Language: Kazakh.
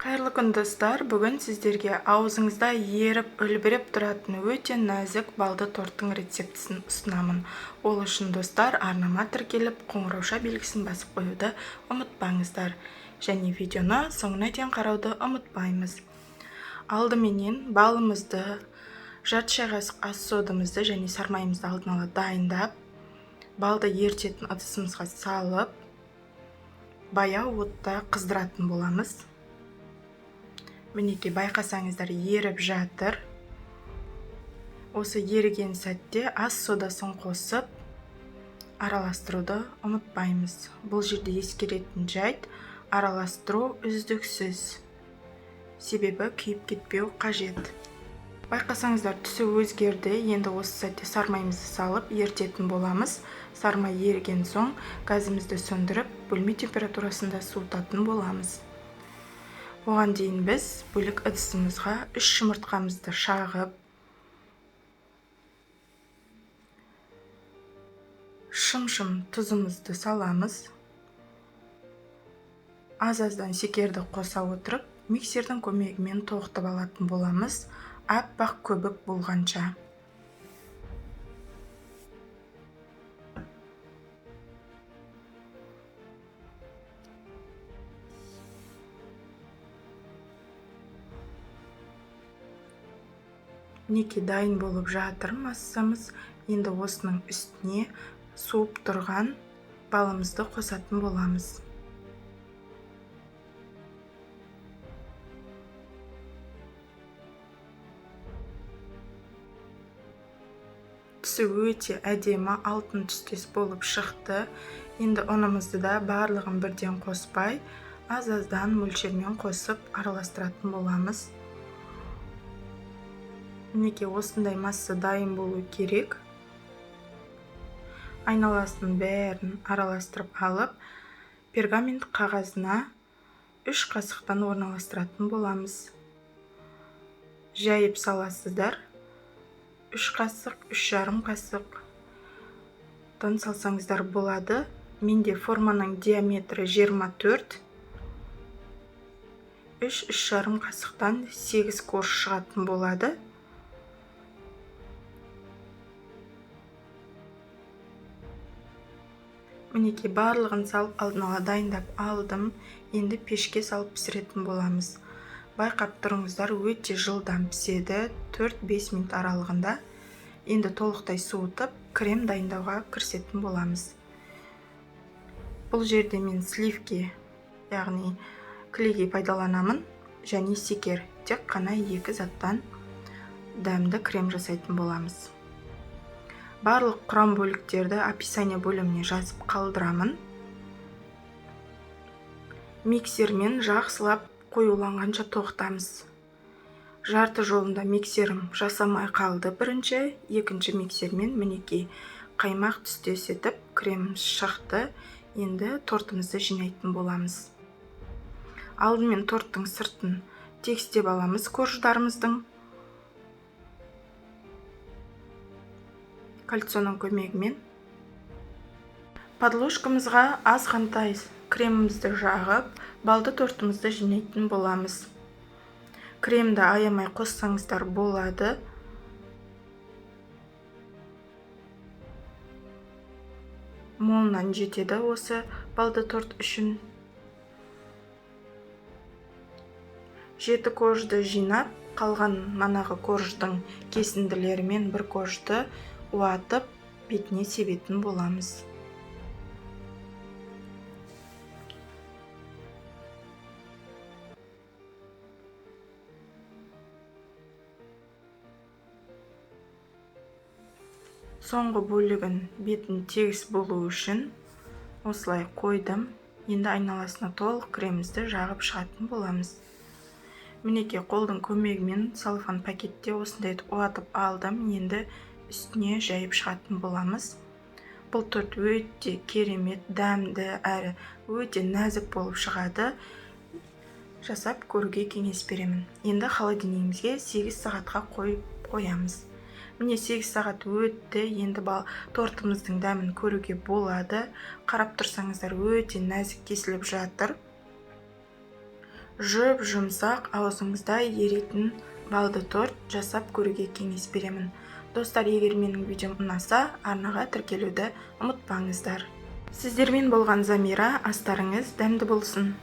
Қайырлы күн, достар! Бүгін сіздерге аузыңызда еріп, үлбіреп тұратын өте нәзік балды торттың рецептісін ұсынамын. Ол үшін, достар, арнама тіркеліп, қоңырауша белгісін басып қоюды ұмытпаңыздар. Және видеоны соңына дейін қарауды ұмытпаймыз. Алдыменен балымызды, жарты шай қасық ас содамызды және сармайымызды алдын ала дайындап, балды ерітетін ыдысымызға салып, баяу отта қыздыратын боламыз. Мінекей, байқасаңыздар, еріп жатыр. Осы еріген сәтте ас содасын қосып, араластыруды ұмытпаймыз. Бұл жерде ескеретін жайт: араластыру үздіксіз, себебі күйіп кетпеу қажет. Байқасаңыздар, түсі өзгерді. Енді осы сәтте сармайымызды салып ерітетін боламыз. Сармай еріген соң газымызды сөндіріп, бөлме температурасында суытатын боламыз. Оған дейін біз бөлек ыдысымызға 3 жұмыртқамызды шағып, шым-шым тұзымызды саламыз. Аз-аздан шекерді қоса отырып, миксердің көмегімен тоғытып алатын боламыз, аппақ көбік болғанша. Мінекей, дайын болып жатыр массамыз. Енді осының үстіне суып тұрған балымызды қосатын боламыз. Түсі өте әдемі алтын түстес болып шықты. Енді ұнымызды да барлығын бірден қоспай, аз-аздан мөлшермен қосып араластыратын боламыз. Мінекей, осындай масса дайын болу керек. Айналасын бәрін араластырып алып, пергамент қағазына 3 қасықтан орналастыратын боламыз. Жайып саласыздар. 3 қасық, үш жарым қасықтан салсаңыздар болады. Менде форманың диаметрі 24. Үш, үш жарым қасықтан 8 корж шығатын болады. Мінекей, барлығын салып алдын ала дайындап алдым. Енді пешке салып пісіретін боламыз. Байқап тұрыңыздар, өте жылдам піседі, төрт-бес минут аралығында. Енді толықтай суытып, крем дайындауға кірісетін боламыз. Бұл жерде мен сливки, яғни кілегей пайдаланамын, және секер. Тек қана 2 заттан дәмді крем жасайтын боламыз. Барлық құрам бөліктерді описание бөліміне жазып қалдырамын. Миксермен жақсылап қоюланғанша тоқтамыз. Жарты жолында миксерім жасамай қалды бірінші, екінші миксермен мінекей қаймақ түстес етіп крем шықты. Енді тортымызды жинайтын боламыз. Алдымен торттың сыртын тегістеп аламыз корждарымыздың. Кольцоның көмегімен. Подложкамызға азғантай кремімізді жағып, балды тортымызды жинайтын боламыз. Кремді аямай қоссаңыздар болады. Молынан жетеді осы балды торт үшін. 7 коржды жинап, қалған манағы корждың кесінділерімен бір коржды уатып, бетіне себетін боламыз. Соңғы бөлігін бетін тегіс болу үшін осылай қойдым. Енді айналасына толық кремімізді жағып шығатын боламыз. Мінекей, қолдың көмегімен целлофан пакетте осындай етіп уатып алдым. Енді үстіне жайып шығатын боламыз. Бұл торт өте керемет, дәмді әрі өте нәзік болып шығады. Жасап көруге кеңес беремін. Енді холодильнигімізге 8 сағатқа қойып қоямыз. Міне, 8 сағат өтті. Енді тортымыздың дәмін көруге болады. Қарап тұрсаңыздар, өте нәзік кесіліп жатыр. Жұп жұмсақ, аузыңызда еритін балды торт жасап көруге кеңес беремін. Достар, егер менің видеом ұнаса, арнаға тіркелуді ұмытпаңыздар. Сіздермен болған Замира. Астарыңыз дәмді болсын!